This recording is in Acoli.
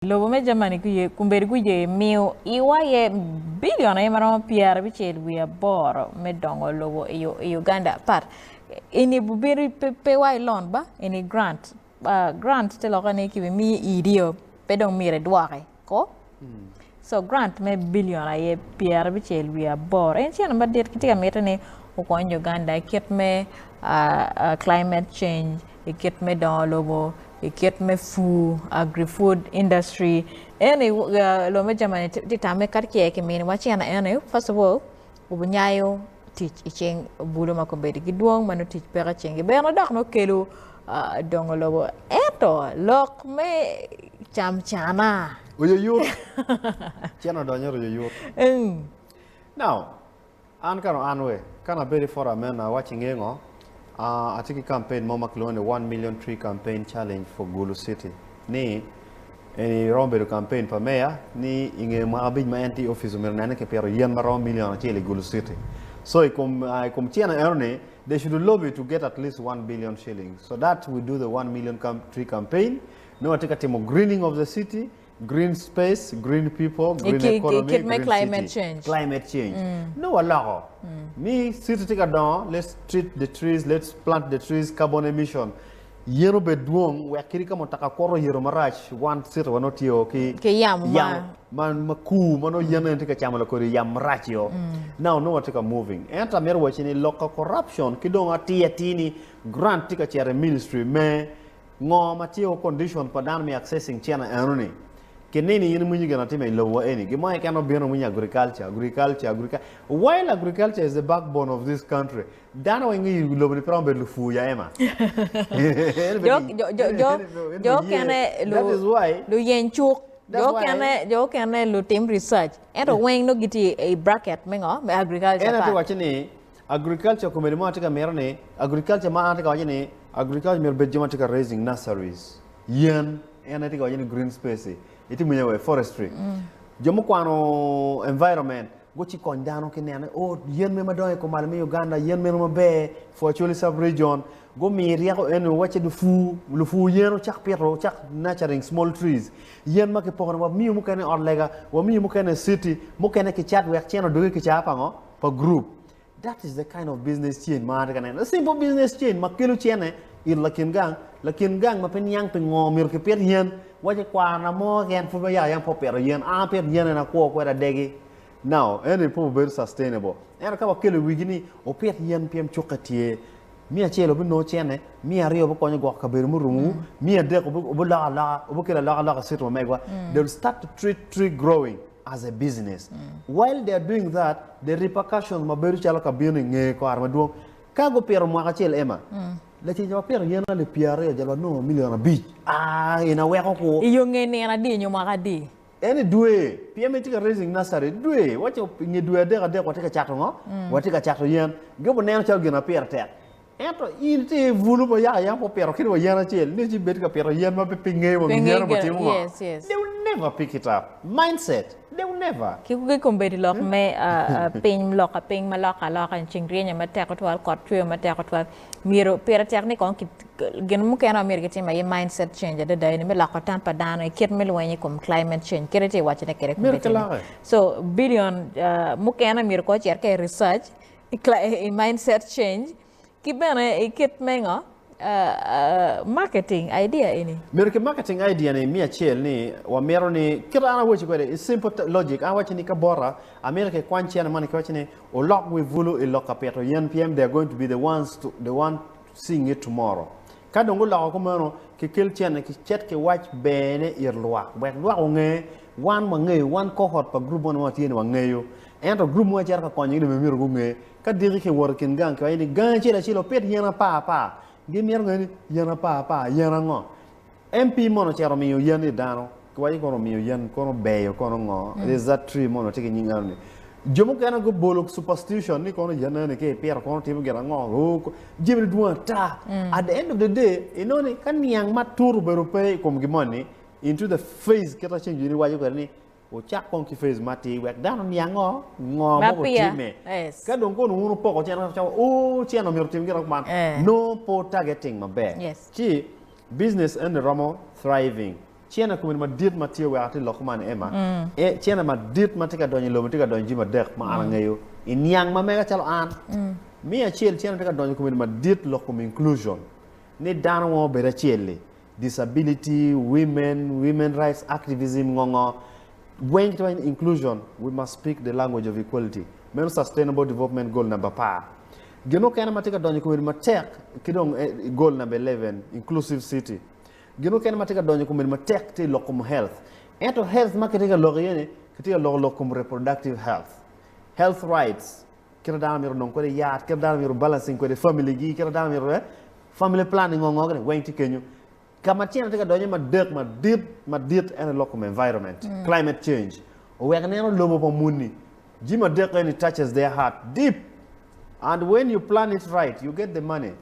Lobo me Germany kombeddi guye miyo iwa aye bilion aye maromo 78 me dongo lobo i Uganda. Pat eni bubino pe wa i loan ba eni grant. Grant te lokke ni kibimiyi idio pe dong myero idwoke ko. So grant me bilion aye 78 en cene madit kitye ka miti ni okony Uganda i kit me climate change i kit me dongo lobo, i kit me pur, agri-food industry. Eni lobo me Germany tye tamme kadi ki kiminiwa cene eni first of all obinyayo tic i cing bulu ma kombeddi gidwong ma nongo tic peke i cingi bene dok nongo kelo dongo lobo ento lok me camcana. Oyoyut. Cene odonyo oyoyut. Now, An kano an we, kano abedo i forum meno awaco inge ngo, atye ki campaign mo ma kilwongo ni one million tree campaign challenge for Gulu city ni eni romo bedo campaign pa meya ni inge mwaka abic ma en tye i office omyero onen ni kipito yen ma romo million acel i Gulu city. So i kom i kom cene eno ni they should lobby to get at least one billion shillings so that we do the one million tree campaign nongo watye ka timo greening of the city Green space, green people, green economy, kit me green climate city. change. Climate change. Nongo waloko ni city tye ka dongo, let's treat the trees, let's plant the trees, carbon emission. Yen obed dwong wek kadi ka mutoka kwoto oyeto marac, wan city wa nongo tye o ki Ki yamo ma- yamo ma ma kur ma nongo yen eni tye ka camo lakodi yam marac o. Now nongo watye ka moving. Ento amito wacci ni lok ka corruption ki dong atir atir ni grant tye ka cito i ministry me Ngo ma tye o condition pa dano me accessing cene eno ni? Ki nini in iwinyo gin atime i lobo wa eni? Gin mo keken obino winyo agriculture, agriculture, agriculture. While agriculture is the backbone of this country, dano weng i lobo ni pe romo bedo lupur ya ema. Jo jo jo jo okene That is why luyeny cuk, That's jo why okene jo okene lutim research ento weng nongo gitye i bracket me ngo? Me agriculture En atye part. waco ni Agriculture komedi mo atye ka mito ni agriculture ma an atye ka waco ni agriculture myero obed jo ma tye ka raising nurseries yen en aye tye ka waco ni green space itye winyo we forestry jo mukwano environment guci kony dano ki neno ni oh yen meno madongo i kumalo me Uganda yen meno maber for Acholi sub region gumi ryeko eni wacci lupur lupur yen wucak pito wucak nurturing small trees yen ma kipoko ni wamiyo mukene i ot lega wamiyo mukene i city mukene kicat wek cen odog i kicaa pa ngo pa group that is the kind of business chain ma atye ka neno a simple business chain ma kelo cene it lakin gang lakin gang ma pe niang pi ngo myero kipit yen waci kwarna mo keken pud ma yaka yam pe opito yen an apit yen en akwo kwede adegi now eni pe obedo sustainable ento ka wakelo i wigi ni wupit yen pien cukke tye miya acel wubinongo cene miya aryo bikonyo gwoko kabedo murumowu miya adek wubiloko aloka wubikelo alokaloka i city ma megwa they will start to treat tree growing as a business while they are doing that the repercussions ma bedo calo ka bino i nge kore madwong ka gupito mwaka acel Emma lacen ca wapito yen alip pyeraryo jal wanongo million abic aa eni aweko ku I yo nge nino adi nyo mwaka adi? En i dwe pien itye ka raising nursery dwe waco i nge dwe adek adek watye ka cato ngo watye ka cato yen gin neno calo gin ma pire tek Ento in itye i bulu ma yaka yam pe opito kadi wa yen acel, ni ci ibed ka pito yen ma pe pe ngeyo wa Pe wi yen ngeyo obitimo ngo? yes, yes. They will never pick it up. Mindset. They will never. Ki ki kombeddi lok me piny loka piny ma lokke aloka ni ceng ryenyo matek tutwal, kot cweyo matek tutwal, myero pire tek ni kong ki gin mukene ma myero gitim aye mindset change adada eni me loko tam pa dano i kit me lweny i kom climate change kit itye wacone kwede Myero kombeddi ni. kiloke. So billion mukene myero kong ocit ka i research i mindset change ki bene i kit me ngo marketing idea eni. Myero ki marketing idea ni me acel ni wamito ni kit an awaci kwede i simple logic an awaci ni ka bota amito ki kwany cene moni ki waci ni olok wi bulu i lok ka pito yen pien they are going to be the ones to the one seeing it tomorrow ka dong guloko kumeno ki kel cene ki cet ki wac ber ne it lwak wek lwak onge wan wangeyo wan cohort pa group moni ma watye ni wangeyo Ento gurup mo cito ka konyogi ni myero gunge ka diki kiwoto i kin gang kiwaco ni gang acel acel wupit yen apar apar. Gimito ngeyo ni yen apar apar yen ango? MP mono ocito omiyo yen i dano kiwaco kono omiyo yen kono beyo kono ngo is that tree mono tye ki nying eno ni. Jo mukene gubolo superstition ni kono yen eni ka ipito kono timo gin ango oo jami ni dwong ata. At the end of the day inongo ni ka niang matut obedo pe i kom gin moni into the phase kit ma ceng joni waco kwede ni Wucak kong ki phase matir wek dano oniang ngo ngo Ma mogo peya, timme. yes. Ka dong kono wun wupoko cen wucako oo cen omyero otim gin kuman, Eh. nongo pe wu targeting maber. Yes. Ci business eni romo thriving. Cene komedi madit ma tye wek ati loko man ema. E cene madit ma tye ka donyo i lobo tye ka donyo jami adek ma an angeyo. I niang ma mega calo an. Me acel cene tye ka donyo komedi madit lok kom inclusion. Ni dano mo obed acel-li. Disability, women, women rights activism ngo ngo. Weng kitye waco ni inclusion, we must speak the language of equality. Meno sustainable development goal number apar. Gin mukene ma tye ka donyo komedi matek ki dong goal number 11, inclusive city. Gin mukene ma tye ka donyo komedi matek tye i lok kom health. Ento health ma kitye ka lok iye ni, kitye ka loko lok kom reproductive health. Health rights, kit ma dano myero onong kwede yat, kit ma dano myero balancing kwede family gi, kit ma dano myero family planning ngo ngo gini weng tye kenyo. Ka ma cene tye ka donyo madek madit madit en aye lok kom environment, climate change. Oweko ineno lobo pa muni, jami adek eni touches their heart deep. And when you plan it right, you get the money.